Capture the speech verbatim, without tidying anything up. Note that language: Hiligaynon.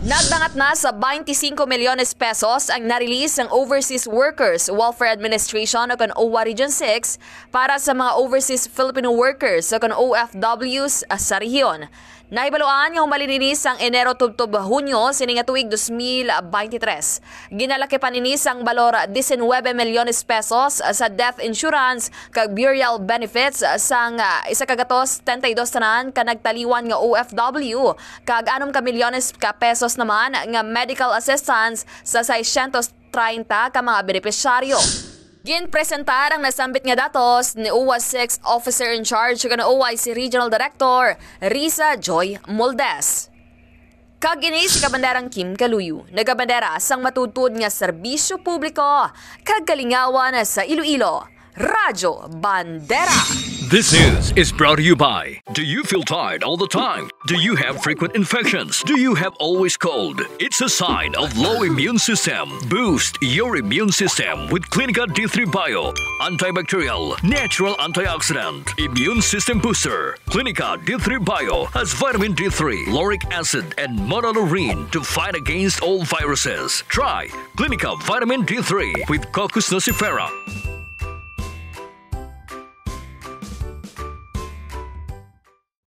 Nagdangat na sa twenty-five milyones pesos ang na-release sang Overseas Workers Welfare Administration o kan OWWA Region six para sa mga overseas Filipino workers o kan O F Ws sa rehiyon. Nahibaluan nga humalin ini sang Enero tubtob Hunyo sini nga tuig dos mil beintitrés. Ginalakipan ini sang balor diecinuebe milyones pesos sa death insurance kag burial benefits sang, ah, isa ka gatos setenta y dos tanan ka nagtaliwan nga O F W, kag anom ka milyones ka pesos naman nga medical assistance sa seiscientos treinta ka mga benepisyaryo. Ginpresentar ang nasambit nga datos ni OWWA six Officer in Charge kag OIC Regional Director Risa Joy Moldes. Kag ini si Kabanderang Kim Kaluyo, nagabandera sang matuod-tuod nga serbisyo publiko kag kalingawan sa Iloilo, Radyo Bandera. This news is brought to you by. Do you feel tired all the time? Do you have frequent infections? Do you have always cold? It's a sign of low immune system. Boost your immune system with Clinica D three Bio, antibacterial, natural antioxidant, immune system booster. Clinica D three Bio has vitamin D three, lauric acid, and monolaurin to fight against all viruses. Try Clinica Vitamin D three with Cocos nucifera.